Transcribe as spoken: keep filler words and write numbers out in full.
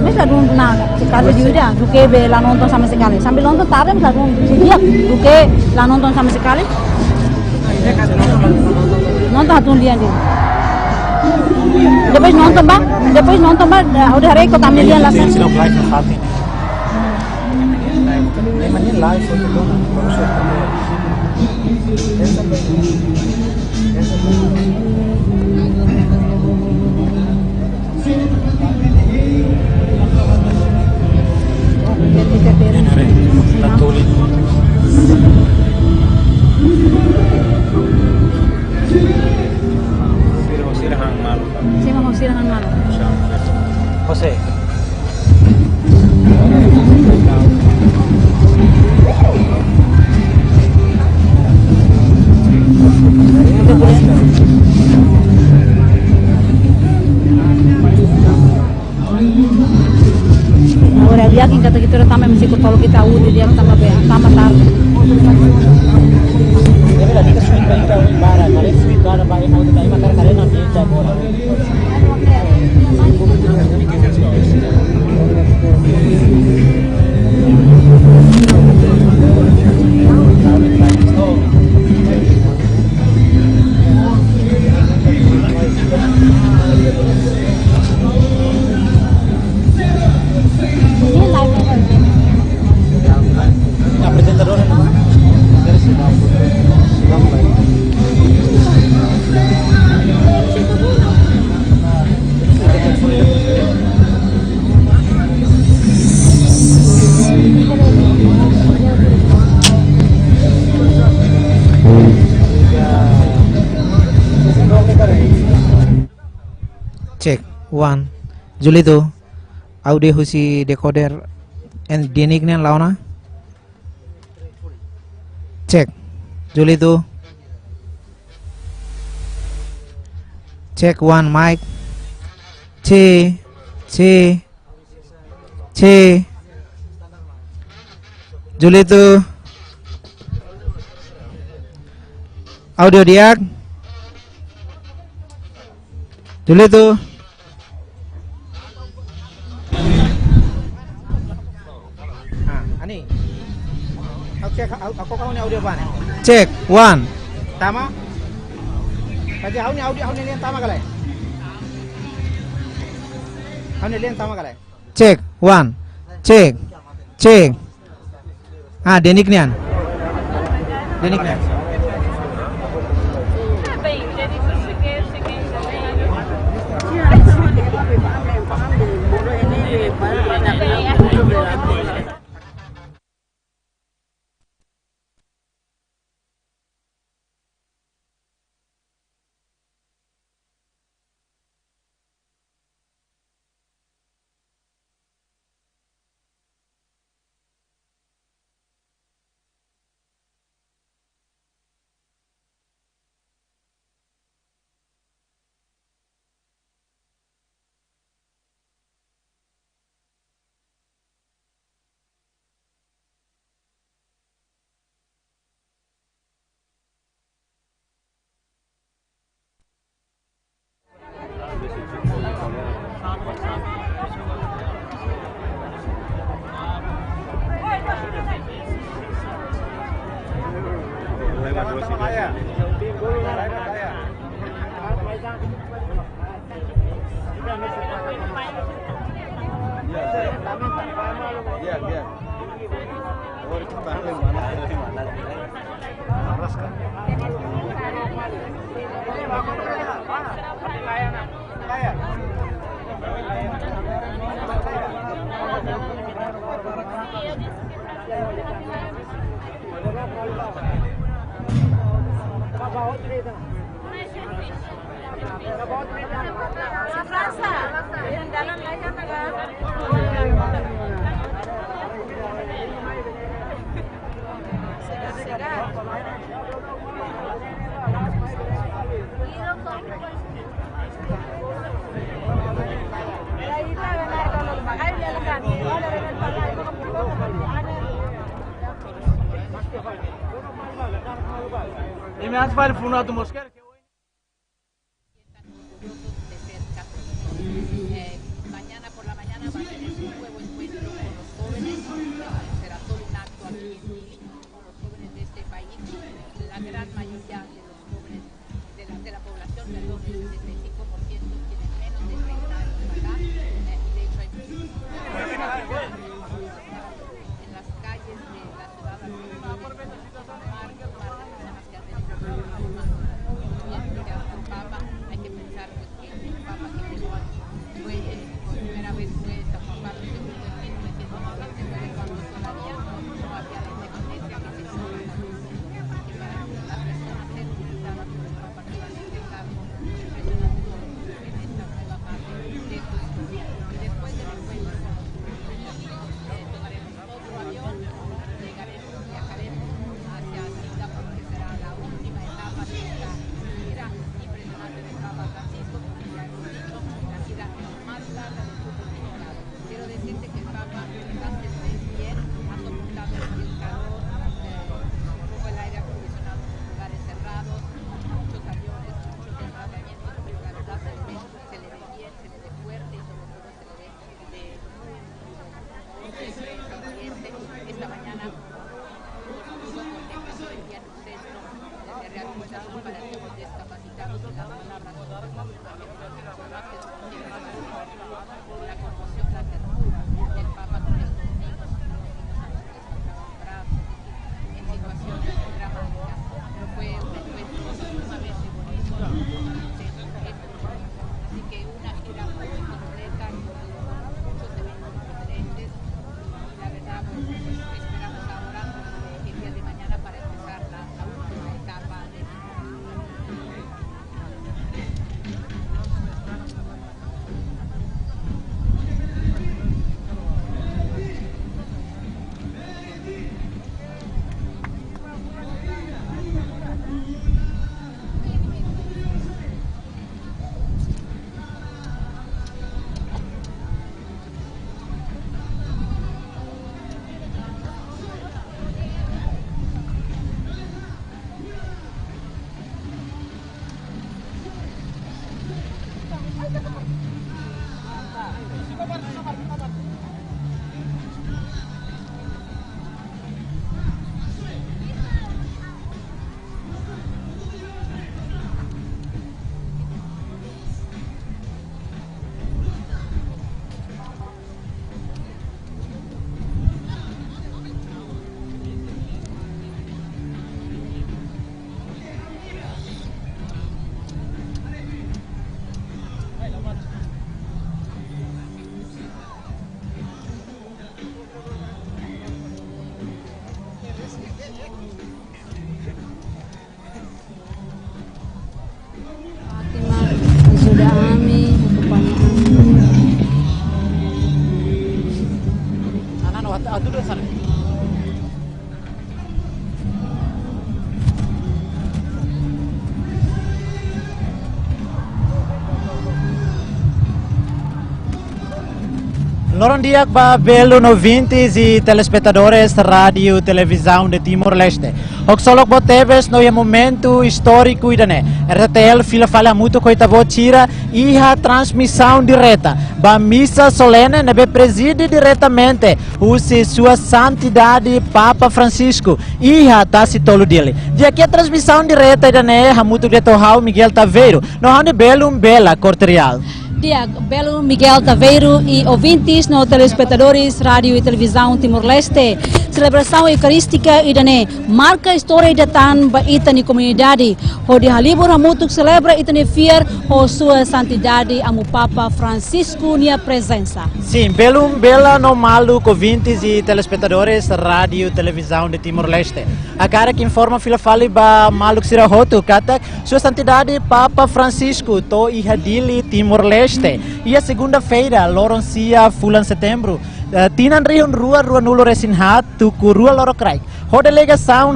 Mas ladún, na, sekali di'ak, duké be la nonton sama sekali. Sambil nonton tarde, mas ladún di'ak, duké la nonton sama sekali. Nonton hatún lian de'it. Depois nonton bá, depois nonton bá, eh, udah reko tamne lian la. Sino live na hati. Memang ini live untuk dong, bagus ya. Sira, sira han malu. Sira han, sira han malu. José. Agora, dia que encanta que tu também me fica colo que tá útil, dia que tama bem, tama tarde. Deve lá, fica subindo aí, então, para, para esse subindo, para, para, para, para, para, para, para, para, para, Apresentadora, não? Check, one. Julito, audio husi decoder, en, Denik nian la'o ona. Check. Julito. Check one mic. Che, che, che. Julito. Audio di'ak. Julito. Ah, ani. Oke, ka-, aku, aku, ha'u-nia audio bá ne'e. Check, one. Tama. Kaji ha'u-nia audio, ha'u-nia lian tama ka lae? Ha'u-nia lian tama ka lae? Check, one. Check. Check. Ah, Denik nian. Denik nian. Imi atu fali funu atu mós ker. Eh, mañana por la mañana va a ser Loron di'ak ba belun ouvintes e telespetadores Rádiu Televizaun de Timor-Leste. Haksolok boot tebes no iha momentu istóriku ida-ne'e, R T L fila fali hamutuk ho ita-boot sira iha transmisaun direta ba misa solene ne'ebé prezide diretamente husi Sua Santidade Papa Francisco iha Tasi Tolu, Dili. Di'ak, iha transmisaun direta ida-ne'e hamutuk de'it ho ha'u, Miguel Taveiro, no ha'u-nia belun bela Corte Real. Di'ak, belun Miguel Taveiro e ouvintes no telespetadores Rádiu e Televizaun Timor-Leste. Selebrasaun eukarístika ida-ne'e marka istória ida tan ba ita-nia komunidade, hodi halibur hamutuk selebra ita-nia fiar ho Sua Santidade Amu Papa Francisco nia prezensa. Sin, belun bela no maluk ouvintes e telespetadores Rádiu Televizaun de Timor-Leste. Hakarak informa fila fali ba maluk sira hotu katak Sua Santidade Papa Francisco to'o iha Dili, Timor-Leste, iha segunda-feira, loron sia fulan Setembru, eh, tinan rihun rua rua-nulu resin haat, tuku rua lorokraik, ho delegasaun